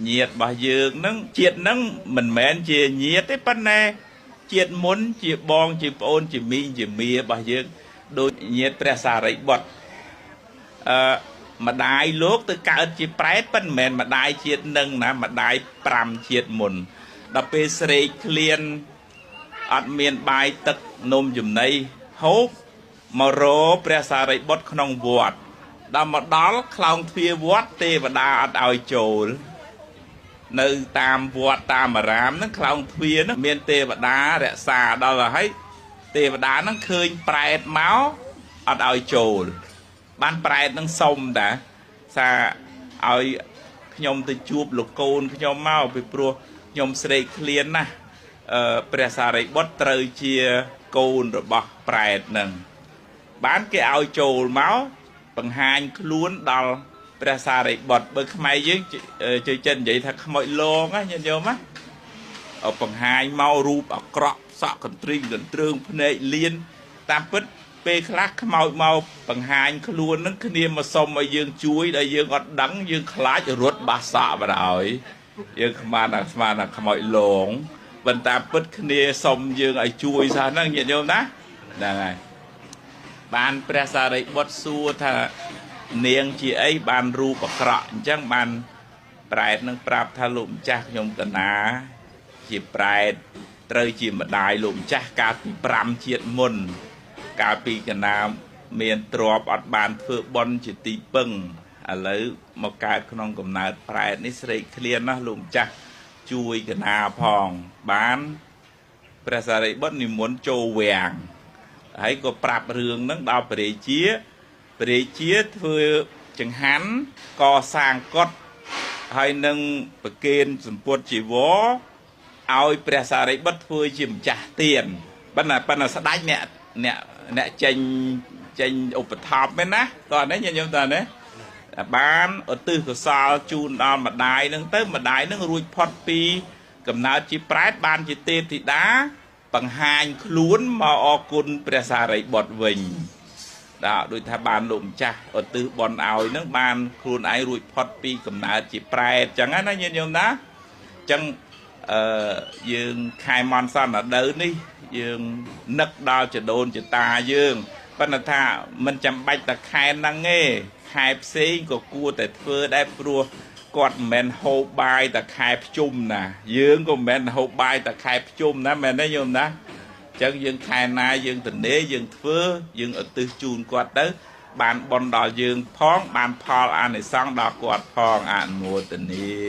ញាតិរបស់យើងហ្នឹងជាតិហ្នឹងមិនមែនជាញាតិទេប៉ុន្តែជាតិមុនជាបងជាប្អូនជាមីងជាមារបស់យើងដូចញាតិព្រះសារីបុត្រអឺម្ដាយលោកទៅកើតជាប្រែតប៉ុន្តែមិនមែនម្ដាយជាតិនឹងណាម្ដាយ5ជាតិមុនដល់ពេលស្រេកឃ្លានអត់មានបាយទឹកនំចំណីហូបមករព្រះសារីបុត្រក្នុងវត្តដល់មកដល់ខ្លោងទ្វារវត្តទេវតាអត់ឲ្យចូលនៅតាមវត្តតាមអារាមហ្នឹងខ្លោងទ្វារហ្នឹងមានទេវតារក្សាដល់ហើយទេវតាហ្នឹងឃើញប្រែតមកអត់ឲ្យចូលបានប្រែតនឹងសុំតាថាឲ្យខ្ញុំទៅជួបលោកកូនខ្ញុំមកពីព្រោះខ្ញុំស្រេកឃ្លានណាស់ព្រះសារីបុត្រត្រូវជាកូនរបស់ប្រែតនឹងបានគេឲ្យចូលមកបង្ហាញខ្លួនដល់ព្រះសារីបុត្របើខ្មែរយើងជួយចិត្តនិយាយថាខ្មោចលងណាញាតិញោមណាបង្ហាញមករូបអាក្រក់សក់កន្ទ្រីងកន្ទ្រើងភ្នែកលៀនតាមពិតពេលខ្លះខ្មោចមកបង្ហាញខ្លួននឹងគ្នាមកសុំឲ្យយើងជួយដែលយើងអត់ដឹងយើងខ្លាចរត់បាសសក់បណ្ដោយយើងខ្មានអាស្មានអាខ្មោចលងប៉ុន្តែពិតគ្នាសុំយើងឲ្យជួយសោះហ្នឹងញាតិញោមណាហ្នឹងហើយបានព្រះសារីបុត្រសួរថានាងជាអីបានរូបអាក្រក់អញ្ចឹងបានប្រែតនឹងប្រាប់ថាលោកម្ចាស់ខ្ញុំកណាជាប្រែតត្រូវជាម្ដាយលោកម្ចាស់កាលពី5ជាតិមុនកាលពីកណាមានទ្រពអត់បានធ្វើបុណ្យជាទីពឹងឥឡូវមកកើតក្នុងកំណើតប្រែតនេះស្រេកឃ្លានណាស់លោកម្ចាស់ជួយកណាផងបានព្រះសារីបុត្រនិមន្តចូលវាំងហើយក៏ប្រាប់រឿងហ្នឹងដល់ព្រះរាជាព្រះរាជាធ្វើចង្ហាន់កសាងកុដិហើយនឹងប្រគេនសម្ពុតជីវរឲ្យព្រះសារីបុត្រធ្វើជាម្ចាស់ទានប៉ុន្តែស្ដេចអ្នកចេញឧបត្ថម្ភមែនណាតោះនេះញាតិញោមតោះនេះបានឧទ្ទិសកុសលជូនដល់ម្ដាយនឹងទៅម្ដាយនឹងរួចផុតពីកំណើតជាប្រែតបានជាទេពធីតាបង្ហាញខ្លួនមកអរគុណព្រះសារីបុត្រវិញដល់ដូចថាបានលោកម្ចាស់ឧទ្ទិសបុណ្យឲ្យនឹងបានខ្លួនឯងរួចផុតពីកំណើតជាប្រែតចឹងណាញាតិញោមណាចឹងយើងខែមនសន្នរដូវនេះយើងនឹកដល់ចដូនចតាយើងប៉ុន្តែថាមិនចាំបាច់តែខែហ្នឹងទេខែផ្សេងក៏គួរតែធ្វើដែរព្រោះគាត់មិនមែនហូបបាយតែខែភ្ជុំណាយើងក៏មិនមែនហូបបាយតែខែភ្ជុំណាមែនទេញោមណាអញ្ចឹងយើងខែណាយើងទនេយើងធ្វើយើងឧទ្ទិសជូនគាត់ទៅបានបុណ្យដល់យើងផងបានផលអានិសង្សដល់គាត់ផងអនុមោទនា